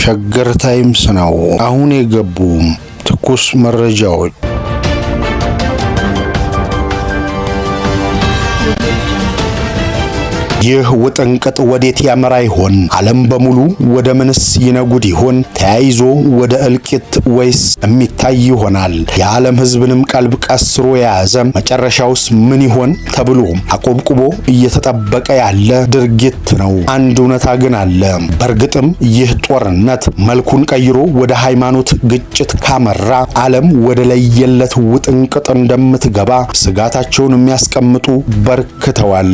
ሸገር ታይምስ ነው። አሁን የገቡ ትኩስ መረጃዎች። ይህ ውጥንቅጥ ወዴት ያመራ ይሆን? ዓለም በሙሉ ወደ ምንስ ይነጉድ ይሆን? ተያይዞ ወደ እልቂት ወይስ የሚታይ ይሆናል? የዓለም ሕዝብንም ቀልብ ቀስሮ የያዘ መጨረሻውስ ምን ይሆን ተብሎ አቆብቁቦ እየተጠበቀ ያለ ድርጊት ነው። አንድ እውነታ ግን አለ። በእርግጥም ይህ ጦርነት መልኩን ቀይሮ ወደ ሃይማኖት ግጭት ካመራ ዓለም ወደ ለየለት ውጥንቅጥ እንደምትገባ ስጋታቸውን የሚያስቀምጡ በርክተዋል።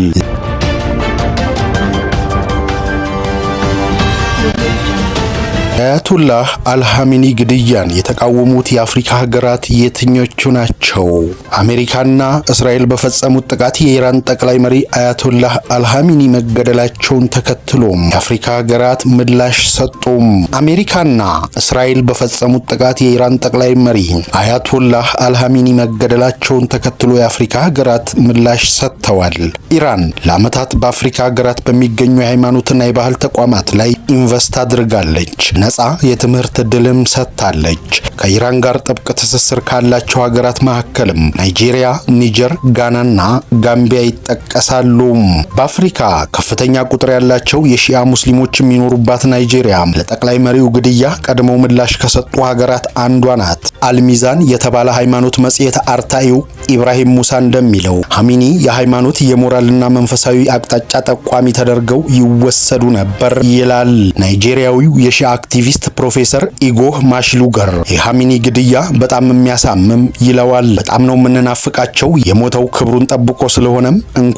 የአያቶላህ አልሃሚኒ ግድያን የተቃወሙት የአፍሪካ ሀገራት የትኞቹ ናቸው? አሜሪካና እስራኤል በፈጸሙት ጥቃት የኢራን ጠቅላይ መሪ አያቶላህ አልሃሚኒ መገደላቸውን ተከትሎም የአፍሪካ ሀገራት ምላሽ ሰጡም። አሜሪካና እስራኤል በፈጸሙት ጥቃት የኢራን ጠቅላይ መሪ አያቶላህ አልሃሚኒ መገደላቸውን ተከትሎ የአፍሪካ ሀገራት ምላሽ ሰጥተዋል። ኢራን ለዓመታት በአፍሪካ ሀገራት በሚገኙ የሃይማኖትና የባህል ተቋማት ላይ ኢንቨስት አድርጋለች። ነጻ የትምህርት ዕድልም ሰጥታለች። ከኢራን ጋር ጥብቅ ትስስር ካላቸው ሀገራት መካከልም ናይጄሪያ፣ ኒጀር፣ ጋናና ጋምቢያ ይጠቀሳሉ። በአፍሪካ ከፍተኛ ቁጥር ያላቸው የሺአ ሙስሊሞች የሚኖሩባት ናይጄሪያ ለጠቅላይ መሪው ግድያ ቀድመው ምላሽ ከሰጡ ሀገራት አንዷ ናት። አልሚዛን የተባለ ሃይማኖት መጽሔት አርታኢው ኢብራሂም ሙሳ እንደሚለው ሐሚኒ የሃይማኖት የሞራልና መንፈሳዊ አቅጣጫ ጠቋሚ ተደርገው ይወሰዱ ነበር ይላል። ናይጄሪያዊው የሺአ አክቲቪስት ፕሮፌሰር ኢጎህ ማሽሉገር የሐሚኒ ግድያ በጣም የሚያሳምም ይለዋል። በጣም ነው የምንናፍቃቸው፣ የሞተው ክብሩን ጠብቆ ስለሆነም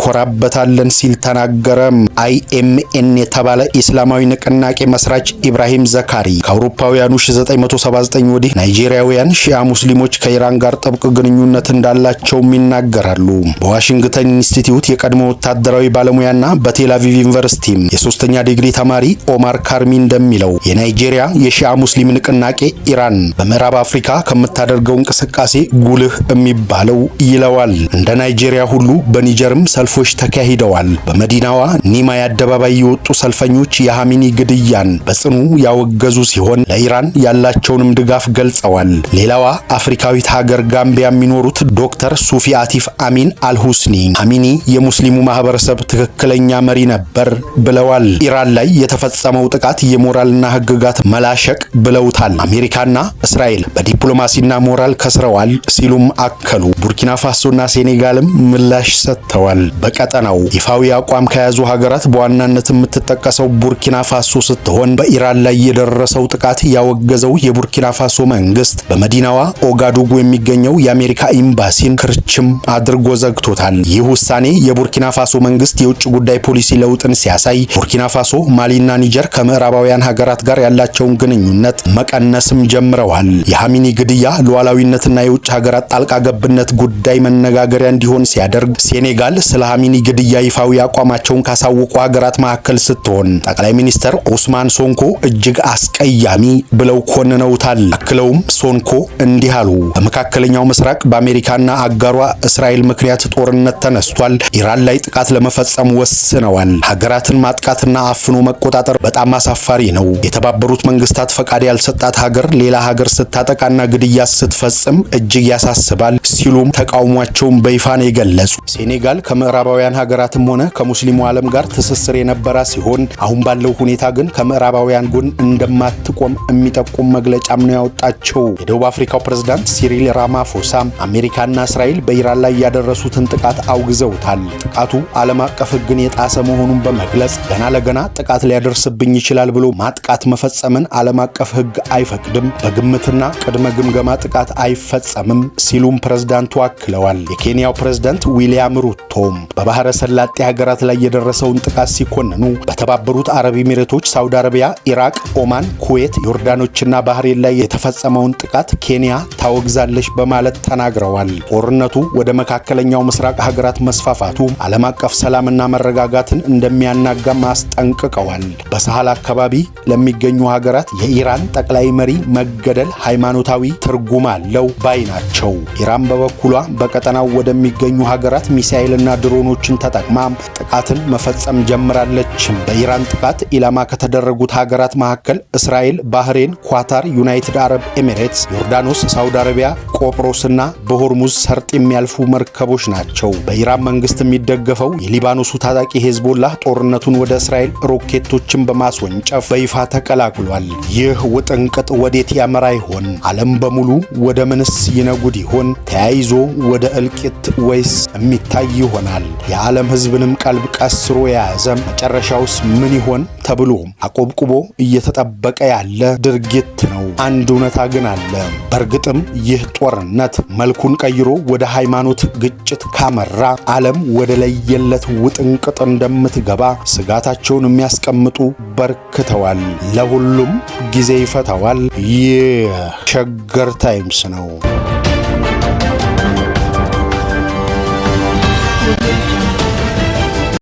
እንኮራበታለን ሲል ተናገረም። አይኤምኤን የተባለ ኢስላማዊ ንቅናቄ መስራች ኢብራሂም ዘካሪ ከአውሮፓውያኑ 1979 ወዲህ ናይጄሪያውያን ሺአ ሙስሊሞች ከኢራን ጋር ጥብቅ ግንኙነት እንዳላቸውም ይናገራሉ። በዋሽንግተን ኢንስቲትዩት የቀድሞ ወታደራዊ ባለሙያና በቴል አቪቭ ዩኒቨርሲቲ የሶስተኛ ዲግሪ ተማሪ ኦማር ካርሚ እንደሚለው የናይጄሪያ የሺአ ሙስሊም ንቅናቄ ኢራን በምዕራብ አፍሪካ ከምታደርገው እንቅስቃሴ ጉልህ የሚባለው ይለዋል። እንደ ናይጄሪያ ሁሉ በኒጀርም ሰልፎች ተካሂደዋል። በመዲናዋ ኒማይ አደባባይ የወጡ ሰልፈኞች የሐሚኒ ግድያን በጽኑ ያወገዙ ሲሆን ለኢራን ያላቸውንም ድጋፍ ገልጸዋል። ሌላዋ አፍሪካዊት ሀገር ጋምቢያ የሚኖሩት ዶክተር ሱፊ አቲፍ አሚን አልሁስኒ ሐሚኒ የሙስሊሙ ማህበረሰብ ትክክለኛ መሪ ነበር ብለዋል። ኢራን ላይ የተፈጸመው ጥቃት የሞራልና ህግጋት መላሸቅ ብለውታል። አሜሪካና እስራኤል በዲፕሎማሲና ሞራል ከስረዋል ሲሉም አከሉ። ቡርኪና ፋሶና ሴኔጋልም ምላሽ ሰጥተዋል። በቀጠናው ይፋዊ አቋም ከያዙ ሀገራት በዋናነት የምትጠቀሰው ቡርኪና ፋሶ ስትሆን በኢራን ላይ የደረሰው ጥቃት ያወገዘው የቡርኪና ፋሶ መንግስት በመዲናዋ ኦጋዱጉ የሚገኘው የአሜሪካ ኤምባሲን ክርችም አድርጎ ዘግቶታል። ይህ ውሳኔ የቡርኪና ፋሶ መንግስት የውጭ ጉዳይ ፖሊሲ ለውጥን ሲያሳይ ቡርኪና ፋሶ፣ ማሊና ኒጀር ከምዕራባውያን ሀገራት ጋር ያላቸውን ግንኙነት መቀነስም ጀምረዋል። የሐሚኒ ግድያ ሉዓላዊነትና የውጭ ሀገራት ጣልቃ ገብነት ጉዳይ መነጋገሪያ እንዲሆን ሲያደርግ ሴኔጋል ስለ ሐሚኒ ግድያ ይፋዊ አቋማቸውን ካሳወቁ ሀገራት መካከል ስትሆን ጠቅላይ ሚኒስትር ኡስማን ሶንኮ እጅግ አስቀያሚ ብለው ኮንነውታል። አክለውም ሶንኮ እንዲህ አሉ። በመካከለኛው ምስራቅ በአሜሪካና አጋሯ እስራኤል ምክንያት ጦርነት ተነስቷል። ኢራን ላይ ጥቃት ለመፈጸም ወስነዋል። ሀገራትን ማጥቃትና አፍኖ መቆጣጠር በጣም አሳፋሪ ነው። የተባበሩት መንግስታት ፈቃድ ያልሰጣት ሀገር ሌላ ሀገር ስታጠቃና ግድያ ስትፈጽም እጅግ ያሳስባል ሲሉም ተቃውሟቸውን በይፋ ነው የገለጹ። ሴኔጋል ከምዕራባውያን ሀገራትም ሆነ ከሙስሊሙ ዓለም ጋር ትስስር የነበራ ሲሆን አሁን ባለው ሁኔታ ግን ከምዕራባውያን ጎን እንደማትቆም የሚጠቁም መግለጫም ነው ያወጣቸው። የደቡብ አፍሪካው ፕሬዝዳንት ሲሪል ራማፎሳ አሜሪካና እስራኤል በኢራን ላይ ያደረሱትን ጥቃት አውግዘውታል። ጥቃቱ ዓለም አቀፍ ሕግን የጣሰ መሆኑን በመግለጽ ገና ለገና ጥቃት ሊያደርስብኝ ይችላል ብሎ ማጥቃት መፈጸምን ዓለም አቀፍ ሕግ አይፈቅድም፣ በግምትና ቅድመ ግምገማ ጥቃት አይፈጸምም ሲሉም ፕሬዝዳንቱ አክለዋል። የኬንያው ፕሬዝዳንት ዊሊያም ሩቶም በባህረ ሰላጤ ሀገራት ላይ የደረሰውን ጥቃት ሲኮንኑ በተባበሩት አረብ ኤሚሬቶች፣ ሳውዲ አረቢያ፣ ኢራቅ፣ ኦማን፣ ኩዌት፣ ዮርዳኖችና ባህሬን ላይ የተፈጸመውን ጥቃት ኬንያ ታወግዛለች በማለት ተናግረዋል። ጦርነቱ ወደ መካከለኛው ምስራቅ ሀገራት መስፋፋቱ ዓለም አቀፍ ሰላምና መረጋጋትን እንደሚያናጋም አስጠንቅቀዋል። በሳህል አካባቢ ለሚገኙ ሀገራት የኢራን ጠቅላይ መሪ መገደል ሃይማኖታዊ ትርጉም አለው ባይ ናቸው። ኢራን በበኩሏ በቀጠናው ወደሚገኙ ሀገራት ሚሳኤልና ድሮኖችን ተጠቅማ ጥቃትን መፈጸም ጀምራለች። በኢራን ጥቃት ኢላማ ከተደረጉት ሀገራት መካከል እስራኤል፣ ባህሬን፣ ኳታር፣ ዩናይትድ አረብ ኤሚሬትስ፣ ዮርዳኖስ፣ ሳውዲ አረቢያ፣ ቆጵሮስና በሆርሙዝ ሰርጥ የሚያልፉ መርከቦች ናቸው። በኢራን መንግስት የሚደገፈው የሊባኖሱ ታጣቂ ሄዝቦላህ ጦርነቱን ወደ እስራኤል ሮኬቶችን በማስወንጨፍ በይፋ ተቀላቅሏል። ይህ ውጥንቅጥ ወዴት ያመራ ይሆን? ዓለም በሙሉ ወደ ምንስ ይነጉድ ይሆን? ተያይዞ ወደ እልቂት ወይስ የሚታይ ይሆናል? የዓለም ሕዝብንም ቀልብ ቀስሮ የያዘ መጨረሻውስ ምን ይሆን ተብሎ አቆብቁቦ እየተጠበቀ ያለ ድርጊት ነው። አንድ እውነታ ግን አለ። በእርግጥም ይህ ጦርነት መልኩን ቀይሮ ወደ ሃይማኖት ግጭት ካመራ ዓለም ወደ ለየለት ውጥንቅጥ እንደምትገባ ስጋታቸውን የሚያስቀምጡ በርክተዋል። ለሁሉም ጊዜ ይፈታዋል። ይህ ሸገር ታይምስ ነው።